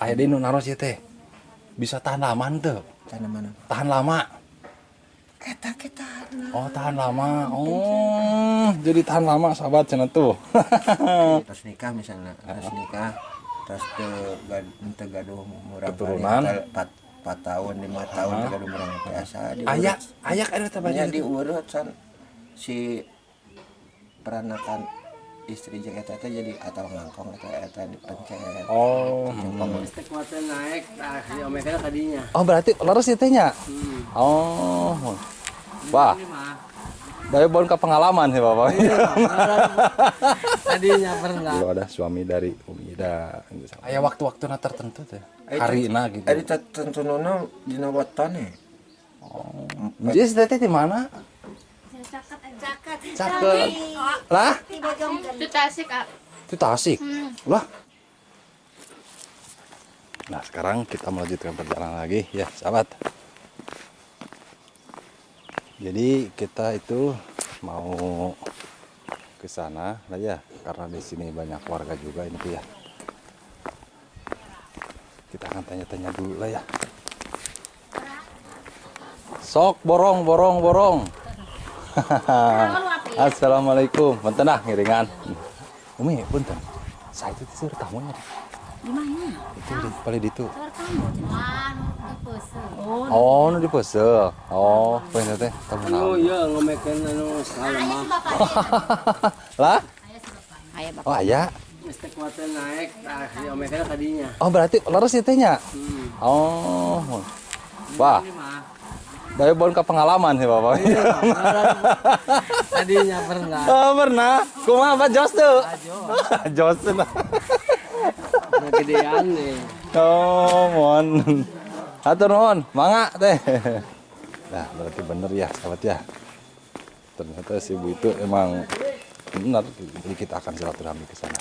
Aya deui nu naros ieu teh. Bisa tahan lama henteu? Tahan mana? Tahan lama. Eta ke tahan. Oh, tahan lama. Oh, jadi tahan lama sahabat cenah tuh. Terus nikah misalnya, terus nikah, terus teu gaduh murang keturunan. 4 tahun, 5 tahun teu gaduh murang biasa diurut. Ayak, ayak ada teh Nya diurut san si peranakan istri jeung eta teh jadi atau ngangkong eta eta dipencet. Oh. Kuatnya naik, tah si omekna kadinya. Oh, berarti leres ieu teh nya? Oh. Wah. Dari bon ke pengalaman sih Bapak. Tadinya pernah. Dulu ada suami dari Umi Ida. Aya waktu-waktuna tertentu teh. Harina gitu. Ari tertentu dina weton e. Oh. Jadi si teteh di mana? Caket. Caket. Lah? Itu Tasik, ah. Itu Tasik. Lah. Nah, sekarang kita melanjutkan perjalanan lagi ya, sahabat. Jadi kita itu mau ke sana lah ya, karena di sini banyak warga juga ini tuh ya. Kita akan tanya-tanya dulu lah ya. Sok borong borong borong. Assalamualaikum. Punten ah ngiringan. Umi, punten. Saya itu seur tamunya. Di mana? Itu di paling ditu. Oh, Oh, nu di Peuseuh. Oh, poin teh tamu Anu naon? ieu ngomekeun anu salemah. Lah? Aya bapak. Oh, aya. Geus teh kuatnya naik, tah si omekna kadinya. Oh, berarti leres ieu teh nya? Oh. Wah. Dari bon ke pengalaman sih Bapak. Tadinya pernah. Oh, pernah. Kumaha Pak jos tuh? Jos tuh. Gedean nih. Oh, mohon. Atur nuhun, mangga teh. Nah, berarti bener ya, sahabat ya. Ternyata si ibu itu emang benar. Jadi kita akan silaturahmi ke sana.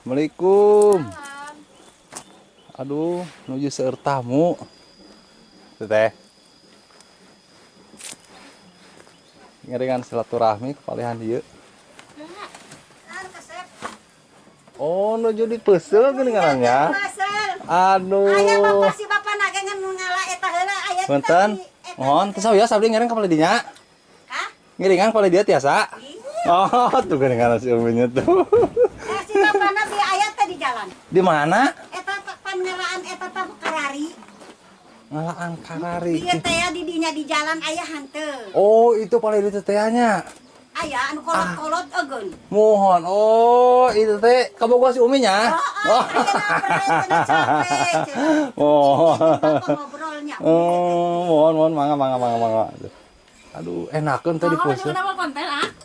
Assalamualaikum. Aduh, nuju seueur tamu. Teh. Ngeringan silaturahmi kepalihan dieu. Oh, nuju di Peuseuh geuningannya. Aduh. Aya bapak si bapak na ge ngala eta heula aya. Punten. Mohon teu sawios abdi ngiring ka palih dinya. Hah? Ngiringan palih dieu tiasa. Oh, tuh geuningan si uminya tuh. Si bapak na bi aya teh di jalan. Di mana? Eta pangelaan eta teh karari. Ngalaan karari. Ieu teh di dinya di jalan aya hanteu. Oh, itu paling itu teh nya. Aya anu kolot-kolot eugeun. Mohon. Oh, itu teh kabogoh si Umi nya. Oh, Oh. Ngobrolnya. Oh, mohon mohon mangga mangga mangga mangga. Aduh, enakeun teh di Peuseuh.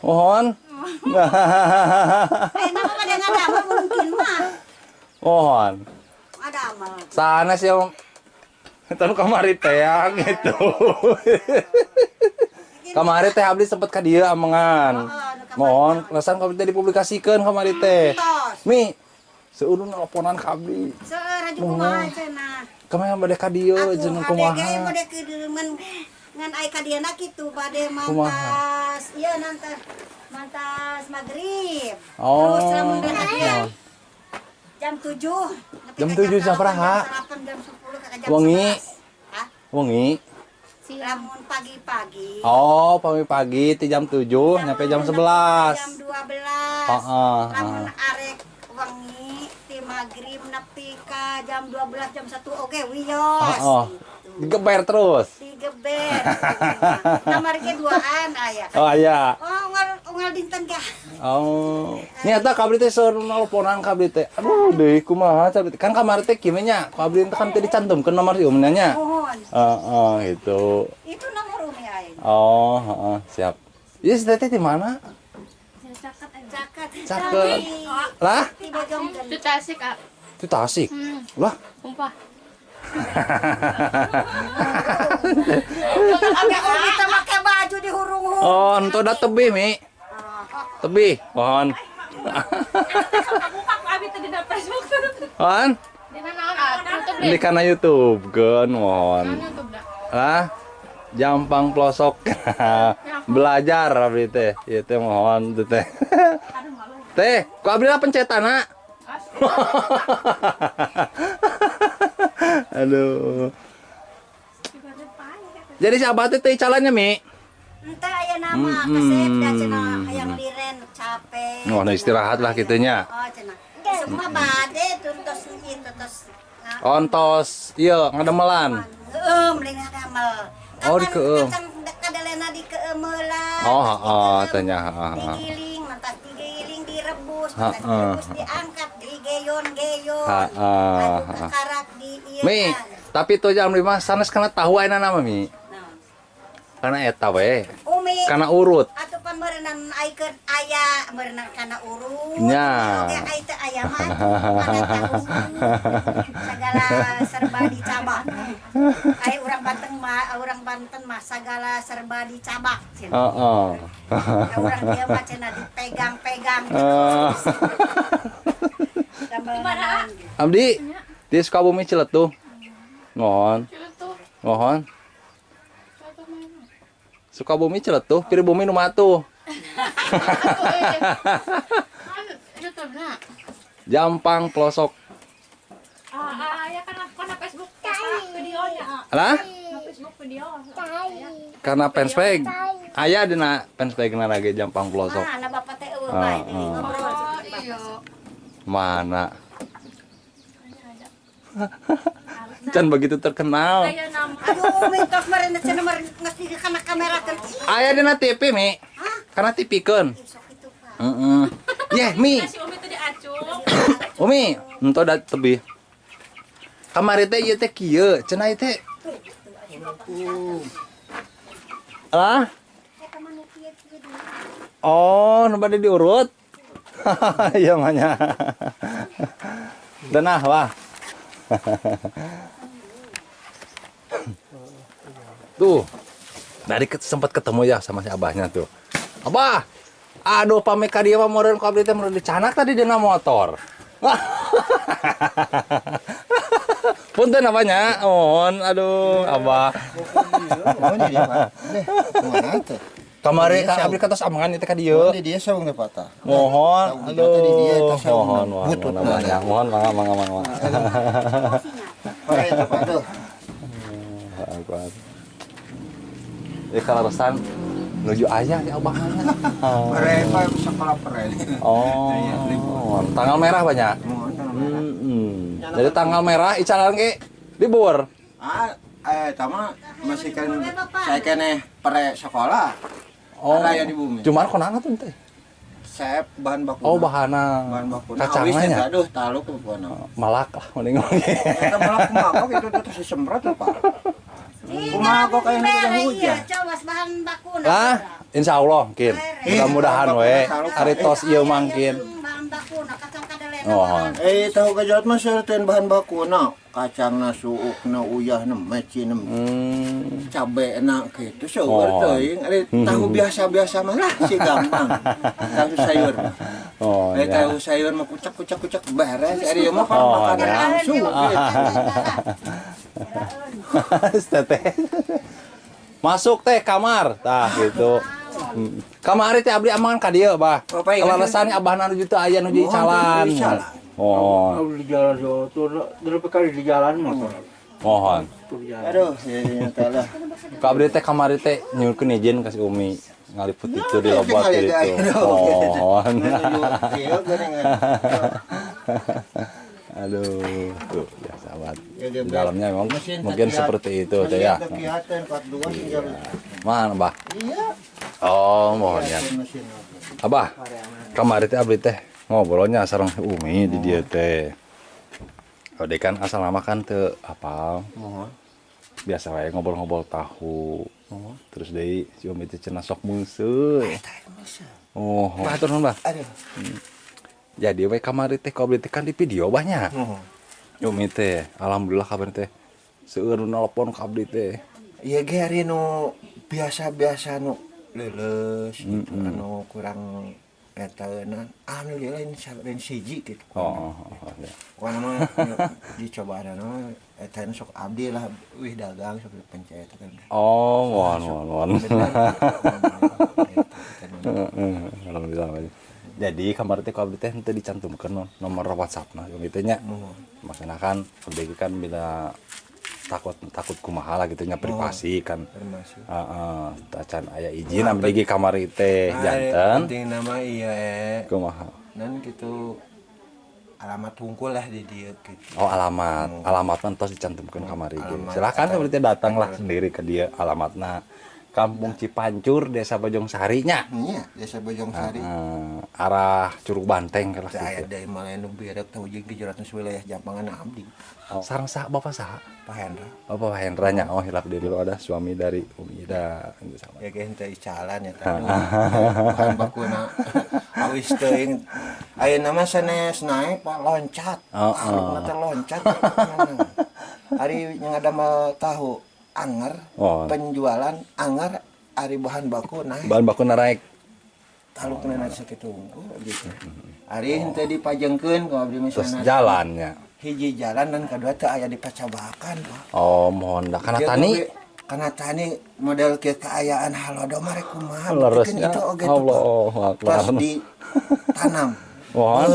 Mohon. Enak mah pada ngadamel mungkin mah. Mohon. Ngadamel. Sanes ya Tanu kamari teh ya gitu. Kamari teh abdi sempet ka dieu amengan. Mohon, lesan ka abdi teh dipublikasikeun kamari teh. Mi, seueur nu nelponan ka abdi. Seueur aju kumaha cenah. Kamari bade ka dieu jeung kumaha. Kumaha? Bade ngan ai ka dieu na kitu bade mantas. Ieu nanti mantas magrib. Oh. Terus lamun ka dieu jam 7. Jam 7 sabaraha? Jam 10 ka jam Wengi. 11. Hah? Wengi. Lamun pagi-pagi. Oh, pagi-pagi ti jam 7 nyampe jam 11. Jam 12. Heeh. Lamun arek wengi ti magrib nepi ka jam 12 jam 1 oge wios. Heeh. Digeber terus. Digeber. Kamari ge duaan aya. Oh, aya. Oh, unggal dinten kah. Oh. Nyata ka abdi teh seueur nelponan ka abdi teh. Aduh, deui kumaha abdi teh. Kan kamari teh kieu nya, ku abdi teh kan teh dicantumkeun nomor si Umi nya. Mohon. Heeh, gitu. Itu nomor Umi aing. Oh, heeh, siap. Ieu si teteh di mana? Caket. Caket. Lah? Di Itu Tasik, ah. Itu Tasik. Lah, Sumpah. Abi Umi teh make baju dihurung-hurung. Oh, ento da tebih, Mi. Tebih, mohon. Mohon. Di mana naon, ah? YouTube Di kana YouTube keun, mohon. YouTube dah. Lah, Jampang Plosok. Belajar abdi teh. Ieu teh mohon teh. Teh, ku abdi lah pencetana. Aduh. Jadi si abah teh teh calonnya Mi. Entah aya nama kasep da cenah hayang liren capek. Oh, nah istirahat lah kitunya. Oh, cenah. Semua bade tuntos ieu tos. Ontos ieu ngademelan. Heueuh, mending ngadamel. Oh, dikeum. Kadelena dikeumeula. Oh, heeh, teh nya, heeh. Digiling, mentas digiling direbus, mentas direbus diangkat, digeyon-geyon. Heeh. Karak di ieu. Mi, tapi tuh jam 5 sanes kana tahu ayeuna nama Mi. Karena eta we. Umi. Karena urut. Atuh pan meureunnan aikeun aya meureunnan kana urut. Nya. Oge ai teu aya mah kana tahu. Sagala serba dicabak. Ai urang Banten mah, urang Banten mah sagala serba dicabak cenah. Heeh. Urang dieu mah cenah dipegang-pegang. Damel. Abdi di Sukabumi Ciletuh. Mohon. Mohon. Sukabumi Ciletuh, Pribumi nu matuh. Jampang Plosok. Ya kan kana Facebook videonya. Alah? Facebook video. Karena fanspage. Aya dina fanspage na lagi Jampang Plosok. Mana bapak teh eueuh bae ngobrol. Iya. Mana? Can begitu terkenal. Aduh, Umi tos meureun cenah meureun geus di kana kamera teh. Aya dina TV, Mi. Kana TV keun. Heeh. Yeh, Mi. Si Umi teh diacung. Umi, ento da tebih. Kamari teh ieu teh kieu, cenah ieu teh. Alah? Oh, nu bade diurut. Iya mah nya. Denah wah. Tuh, tadi sempat ketemu ya sama si abahnya tuh. Abah, aduh pameka dia mah meureun ku abdi teh meureun dicanak tadi dina motor. Punten abahnya, mohon, aduh abah. Kamari ka abdi katos amangan ieu teh ka dieu. Di dieu saung teh patah. Mohon, aduh, mohon, mohon, abahnya, mohon, mangga, mangga, mangga. Kaleresan nuju ayah ya abahnya. Pere sekolah pere. Oh, tanggal merah banyak. Jadi tanggal merah icalan ge libur. Ah, tama masih kan saya keneh pere sekolah. Oh, raya di bumi. Cuman konana tuh teh. Sep bahan baku. Oh, bahana. Bahan baku. Kacangnya. Aduh, talu ke buana. Malak lah mending ge. Eta malak kumaha itu terus disemprot apa? Kumaha kok kayak hujan hujan. Coba bahan baku. Lah, insya Allah mungkin. Mudah-mudahan we. Ari tos ieu mangkin. Bahan baku na kacang kadelena. Oh. Tahu gejot mah seureun bahan baku na, kacangna suukna uyahna mecina. Cabena kitu seueur teuing. Ari tahu biasa-biasa mah lah si gampang. Tahu sayur. Oh. Tahu sayur mah kucak-kucak-kucak beres. Ari ieu mah makanan langsung. Teteh. Masuk teh kamar. Tah gitu. Kamari teh abdi amangan ka dieu, Bah. Kalalesan abahna nuju teu aya nuju icalan. Oh. Di jalan tuh berapa kali di jalan motor. Mohon. Aduh, ya teh lah. Ka abdi teh kamari teh nyuhunkeun izin ka si Umi ngaliput itu di lobot itu. Mohon. Aduh, tuh ya sahabat. Di dalamnya memang mungkin seperti itu teh ya. Mana, Bah? Oh, mohon ya. Abah, kamari teh abdi teh ngobrolnya sareng Umi di dieu teh. Kalau dia kan asal nama kan teu apal. Biasa wae ngobrol-ngobrol tahu. Terus deui si Umi teh cenah sok meuseuy. Oh, hatur nuhun, Bah. Aduh. Jadi we kamari teh ku abdi teh kan di video banyak. Umi teh alhamdulillah kabar teh seueur nu nelpon ka abdi teh. Ieu ge ari nu biasa-biasa nu leuleus gitu anu kurang Eta alhamdulillah ini lain siji gitu. Oh, ya. Pokoknya mah dicobaan mah eta sok abdi lah wih dagang sok dipencet kan. Oh, mohon mohon. Alhamdulillah. Jadi kamar teh ku abdi teh henteu dicantumkeun nomor WhatsApp na gitu nya. Maksudna kan abdi kan bila takut takut kumaha lah gitu nya, privasi kan. Heeh, tacan aya izin abdi ge kamari teh janten. Penting nama iya Kumaha? Nan gitu alamat hungkul lah di dieu gitu. Oh, alamat. Alamat mah tos dicantumkeun kamari ge. Silakan seperti datanglah sendiri ke dia, alamatna Kampung Cipancur, Desa Bojongsari nya. Iya, Desa Bojongsari. Arah Curug Banteng lah Saya gitu. Dari malah nu beurek teh ujung 700 wilayah Jampangan abdi. Oh. Sareng saha, Bapak saha? Pak Hendra. Oh, Bapak Hendra nya. Oh, hilap dulu ada suami dari Umi Ida itu sama. Ya ge henteu icalan ya tadi. Bahan bakuna awis teuing. Ayeuna mah sanes naik Pak loncat. Oh, oh. Teh loncat. Ari ngadamel tahu anger, penjualan anger, ari bahan baku naik. Bahan baku naik. Talukna na sakitu unggul gitu. Ari henteu dipajengkeun ku abdi Terus misalna. Jalannya. Hiji jalan dan kedua teh aya dipacabakan, Pak. Oh, mohon dah kana tani. Kana tani model kieu kaayaan halodo mah rek kumaha. Leresnya itu oge tuh, Pak. Allah Akbar. Tos ditanam. Mohon.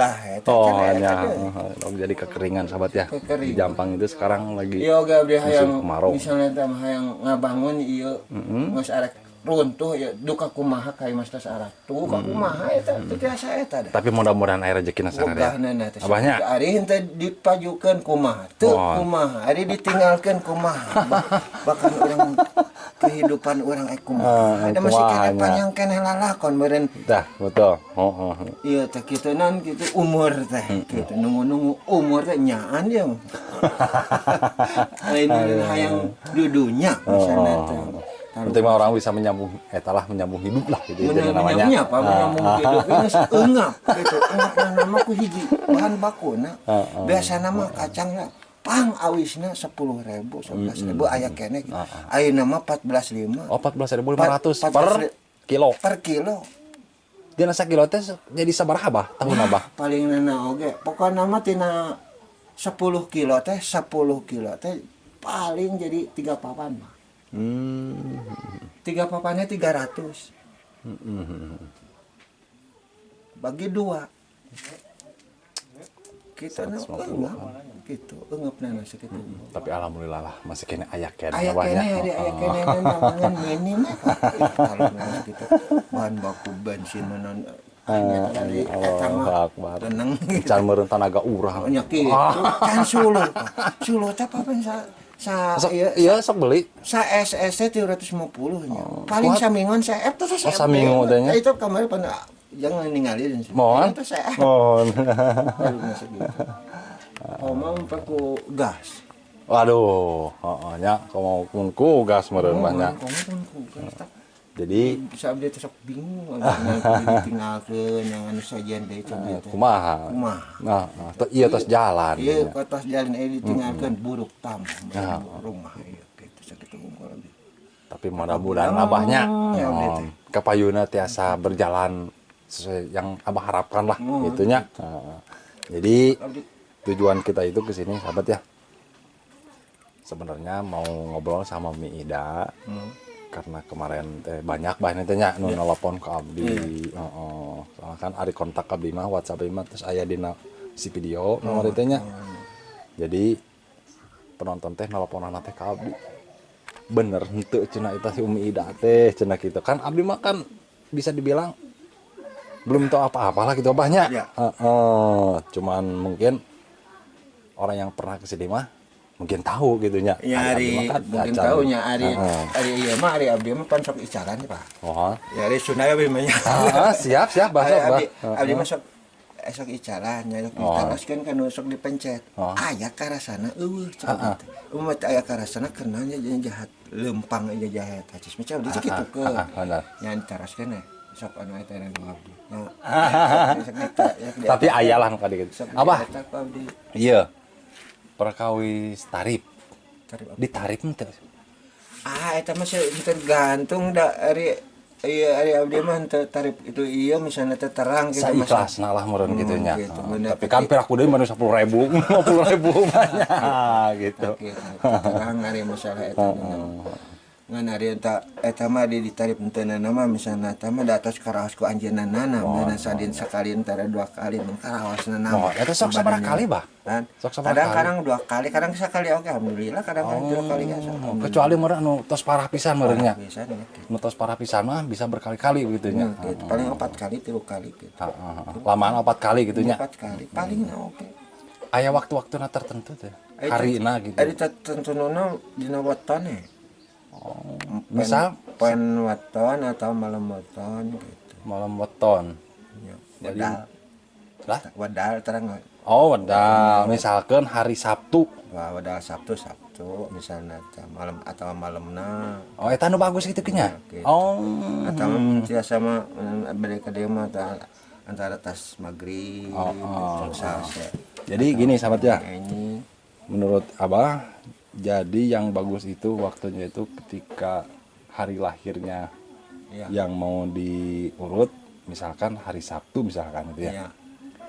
Lah eta Oh, kan ya. eta deui. Oh, jadi kekeringan sahabat ya. Di Kekeringan. Jampang itu sekarang lagi Iya oge abdi musim hayang kemarau. Misalnya teh hayang ngabangun ieu geus arek runtuh ya duka kumaha ka imah tos arek tuh ka kumaha eta teu tiasa eta dah. Tapi mudah-mudahan air rezekina sararea. Wegahna teh. Abahnya. Ari henteu dipajukeun kumaha teu kumaha, ari ditinggalkeun kumaha. Bahkan urang kehidupan urang ek kumaha. Ada masih kumaha keneh nya. Panjang keneh lalakon meureun. Dah, betul. Oh. Iya teh kitu nan kitu umur teh kitu nunggu-nunggu umur teh nyaan dia mah. Lain meureun hayang dudunya misalnya teh. Penting mah orang bisa menyambung eta lah, menyambung hidup lah gitu jadi namanya. Menyambungnya apa menyambung hidup ini eungap gitu. Eungap nama ku hiji bahan bakuna. Biasana mah kacang lah pang awisna 10.000 11.000 aya keneh gitu. Ayeuna mah 14.5. Oh, 14.500 per kilo. Per kilo. Dina sakilo teh jadi sabaraha bah tahun abah? Paling nana oge. Pokokna mah tina 10 kilo teh 10 kilo teh paling jadi 3 papan mah. 3 papannya 300. Bagi 2. Kita na 150. gitu, eungap nana sakitu. Tapi alhamdulillah lah masih kene aya keneh Aya abahnya. keneh ari aya keneh nawangan minim kalau gitu. Bahan baku bensin menon dari eta mah Allah Akbar. tenang gitu. Can meureun tanaga urang. Nya kitu kan suluh. Suluh teh papan sa sa Sok ieu iya sok beli. Sa SS teh 350 nya. Paling saminggon seep teh Oh, saminggu teh nya. Itu kamari pan jangan ninggalin sih. Mohon. Itu seep. Mohon. Baru masuk gitu. Omong paku gas. Waduh, heeh nya komo mun ku gas meureun banyak. Komo pun ku gas tak. Jadi Bisa abdi teh sok bingung ditinggalkeun yang anu sajian deui coba teh. Kumaha? Kumaha? Nah, nah, iya tos jalan. Iya, tos jalan eh ditinggalkeun buruk tamu Nah. rumah ieu kitu sakitu unggul abdi. Tapi mudah-mudahan abahnya Ya, abdi teh. kapayuna tiasa berjalan sesuai yang abah harapkan lah gitunya. Heeh. Jadi Abdi tujuan kita itu ke sini sahabat ya. Sebenarnya mau ngobrol sama Mi Ida. Karena kemarin teh banyak bah teh nya nu nelpon ke abdi. Heeh. Soalnya kan ari kontak abdi mah WhatsApp abdi mah terus aya dina si video nomor teh nya. Jadi penonton teh nelponan teh ka abdi. Bener henteu cenah eta si Umi Ida teh cenah kitu. Kan abdi mah kan bisa dibilang belum tahu apa-apa lah gitu abahnya. Ya. Heeh. Cuman mungkin orang yang pernah kesini mah mungkin tahu gitu nya. Ya Ari ari abdi mah kan mungkin acan. tahu nya ari Heeh. ari ieu mah ari abdi mah pan sok icaran Pak. Oh. Ya ari Sunda abdi mah nya. Ah, siap siap bah Ari sok bah. abdi abdi mah sok esok icaran nya sok ditaroskeun kan sok dipencet. Aya karasana eueuh cek abdi teh. Eueuh teh aya karasana kenanya jeung jahat lempang aja jahat. Acis mah abdi teh kitu ke. Benar. Nya ditaroskeun we. Sok anu eta ku abdi. Nya sok Tapi aya lah nu kadi gitu. Sok Abah, dieta ku abdi. iya. Perkawis tarif. Tarif apa? Ditarif henteu? Ah, eta mah tergantung da ari Iya, ari abdi mah teu tarif itu iya misalnya teh terang gitu. Saikhlasna lah meureun gitu nya. Gitu, bener. Tapi kan piraku deui mah 10.000, 50.000 banyak gitu. Gitu, terang ari masalah eta. Ngan ari eta eta mah di ditarif henteu mah misalnya eta mah da atos karaos ku anjeunna oh, sadin sekali antara dua kali mun karaosna nama. Oh, eta sok sabaraha kali, Bah? Kan? Sok sabaraha Kadang-kadang dua kali, kadang sekali oke alhamdulillah, kadang-kadang dua kali kan. Oh, kecuali meureun anu tos parah pisan meureun nya. Bisa nya gitu. Nu tos parah pisan mah bisa berkali-kali begitu nya. Gitu. Paling empat kali, tiga kali gitu. Heeh. Lamaan opat kali gitu nya. Empat kali, paling na oke. Aya waktu-waktuna tertentu teh. Harina gitu. Ari tertentu dina weton ya. Oh. Misal pen weton atau malam weton gitu. Malam weton. Ya, Jadi wedal. Lah? Wedal terang. Oh, wedal. Misalkan hari Sabtu. Wah, wedal Sabtu Sabtu misalnya teh malam atau malamna. Oh, eta nu bagus gitu nya. Gitu. Oh. Atau tiasa mah bade ka dieu mah antara tas maghrib Oh, gitu, sase. Jadi gini sahabat ya. Ini Menurut Abah, jadi yang bagus itu waktunya itu ketika hari lahirnya ya. yang mau diurut, misalkan hari Sabtu misalkan gitu ya. Ya.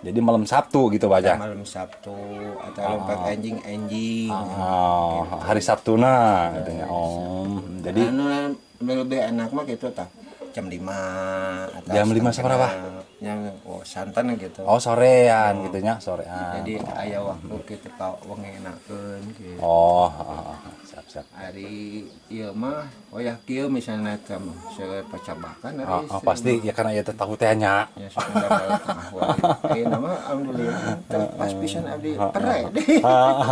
Jadi malam Sabtu gitu baca. Malam Sabtu atau lompat anjing-anjing. Oh, hari Sabtu nah katanya. Oh, jadi anu lebih enak mah gitu tah. Jam 5 atau Jam 5 sabaraha? Yang oh santan gitu. Oh, sorean gitu nya, sorean. Jadi aya waktu gitu ka wengi enakeun gitu. Oh, oh, oh, siap siap. Ari ieu mah wayah kieu misalnya teh mah seueur pacabakan ari. Oh, oh, pasti ya karena ieu teh tahu teh nya. Ya sudah ayeuna mah alhamdulillah teh pas pisan abdi pere deh.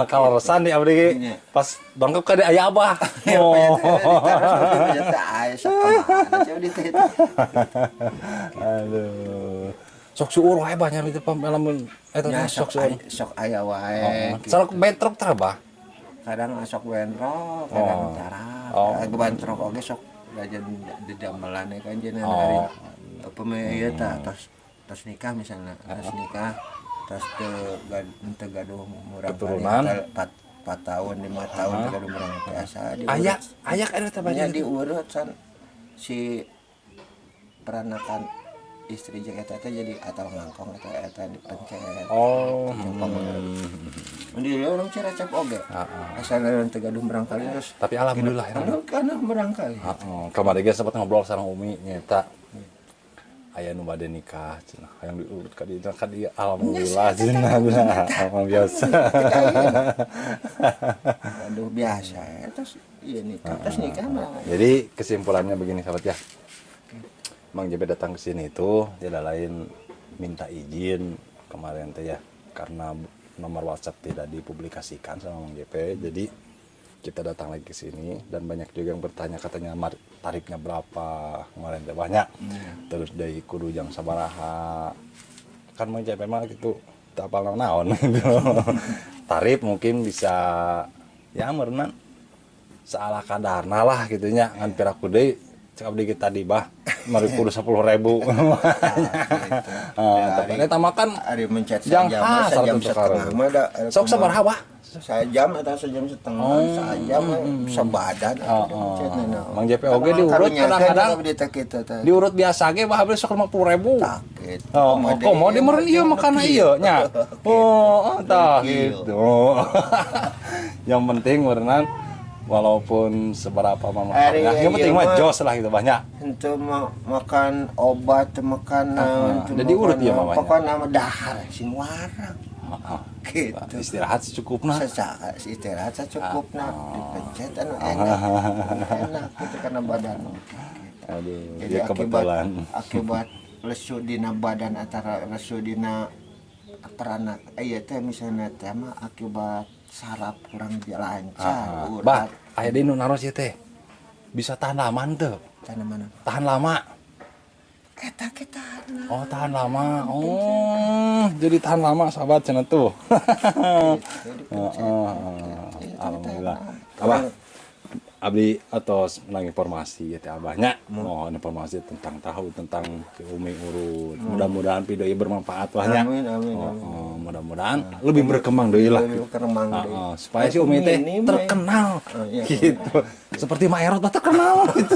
Kalau resan di abdi ge Iya. pas dongkap ka di aya abah. Oh. Aduh. Sok seueur wae banyak itu pam lamun eta Ya, teh sok sok seueur. Sok aya wae. Oh, sok bentrok teh bah. Kadang sok bentrok, kadang Oh. tara. Oh. Kadang bentrok oge sok gajan di damelan kan jeung Oh. hari apa mah ieu tah tos tos nikah misalnya, tos nikah tos teu teu gaduh murang Keturunan. 4 4 tahun, 5 tahun teu gaduh murang biasa diurut. Aya aya ka eta Nya banyak. diurut san si peranakan istri jeung eta teh jadi atau ngangkong atau eta dipencet. Oh. Jeung Di orang Ciracap oge. Heeh. Asal orang teu gaduh murangkalih terus. Tapi alhamdulillah ya. Anu kana murangkalih. Heeh, kamari ge sempat ngobrol sareng Umi nyeta. Aya nu bade nikah cenah, hayang diurut ka dieu ka dieu alhamdulillah cenah. Emang biasa. Aduh biasa ya. Terus iya nikah, terus nikah mah. Jadi kesimpulannya begini sahabat ya. Mang JB datang ke sini itu tidak lain minta izin kemarin teh ya karena nomor WhatsApp tidak dipublikasikan sama Mang JP. Jadi kita datang lagi ke sini dan banyak juga yang bertanya katanya tarifnya berapa kemarin teh banyak. Terus dari kudu jam sabaraha. Kan Mang JP mah gitu tak apal naon gitu. Tarif mungkin bisa ya meureunan saala kadarna lah gitu nya ngan piraku deui cek abdi ge tadi bah mari kudu 10.000. Ah, tapi eta mah kan Ari mencet jang sajam, sajam khas setengah mah da. Sok sabaraha bah? Sajam atau sejam setengah, sajam sebadan Oh, atuh dipencet oh. nah. Mang JP oge diurut kadang-kadang. Kitu teh. Diurut biasa ge bah abdi sok 50.000. Tak gitu. Oh, oh, komo di meureun ieu makana ieu nya. Oh, oh, tah gitu. Yang penting meureunnan walaupun seberapa mah Ari, yang penting ieu mah mah- jos lah gitu banyak. Henteu makan obat, teu makan naon, teu Jadi urut makan ieu naon. mamanya. Pokokna mah dahar sing wareg. Heeh. Gitu. Istirahat secukupna. Secara istirahat secukupna dipencet anu enak. Enak gitu karena badan. Aduh, Jadi ya akibat kebetulan. akibat lesu dina badan antara lesu dina peranak iya teh misalnya teh mah akibat saraf kurang lancar Ah, urat Bah, aya deui nu naros ieu teh. Bisa tahan lama henteu? tanaman apa Tahan lama. eta kita Oh, tahan lama. Oh, jadi tahan lama sahabat cenah tuh. Heeh, alhamdulillah. Abah, Abdi atos menang informasi ya teh abahnya. Mohon informasi tentang tahu tentang si Umi Urut. Mudah-mudahan video ini bermanfaat lah nya. Amin, amin, Oh, amin. oh, mudah-mudahan lebih berkembang deui lah. Lebih berkembang deui. Ah, ah, supaya si Umi teh Ini, Mei. terkenal Oh, iya. gitu. Seperti Mak Erot mah terkenal gitu.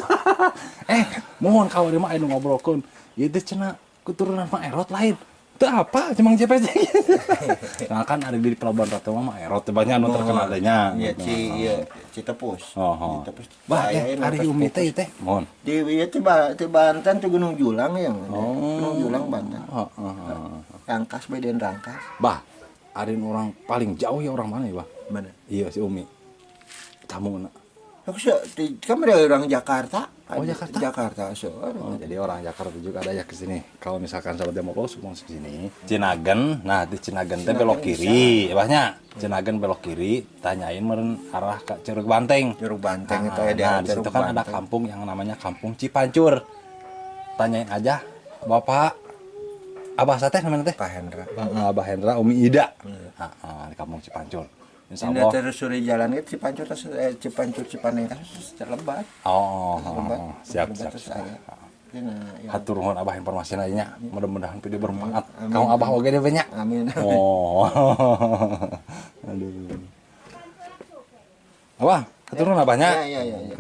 Mohon kawan mah anu ngobrolkeun. Ieu teh cenah keturunan Mak Erot lain. Itu apa? Cemang JPJ gitu. Nah, kan ada di Pelabuhan Ratu mah Mak Erot teh banyak anu terkenal teh nya. Iya, Gitu. iya, Citepus. Oh, oh. Citepus. Bah, Saya ini ari atas Umi teh pupus. ieu teh. Mohon. Di ieu teh di Banten tuh Gunung Julang ya. Oh. Gunung Julang Banten. Oh. Rangkas beden Rangkas. Bah, ari orang paling jauh ya orang mana ya, Bah? Mana? Iya si Umi. Tamu na. Aku sih kan dari orang Jakarta. Oh, Jakarta? Jakarta so. Oh, jadi orang Jakarta juga ada ya ke sini. Kalau misalkan sahabat mau mau ke sini, Cinagen, nah di Cinagen teh belok kiri, abahnya. Cinagen belok kiri, tanyain meren arah ke Curug Banteng. Curug Banteng itu Nah, ya, daerah nah, di situ Curug kan ada Banteng. kampung yang namanya Kampung Cipancur. Tanyain aja, Bapak Abah Sateh namanya teh? Pak Hendra. Abah Hendra Umi Ida. Ah, di Kampung Cipancur. Insya Ini Allah. terusuri jalan itu Cipancur terus Cipancur Cipanengah terus lebat. Oh, Lebat. siap, Lebat siap, terus siap. saya. Ini, ya. Hatur nuhun Abah informasinya nya. Mudah-mudahan video bermanfaat. Amin. Kamu Abah oge deh banyak. Amin. Oh. Aduh. Abah, hatur nuhun abahnya. Ya, ya, ya, ya.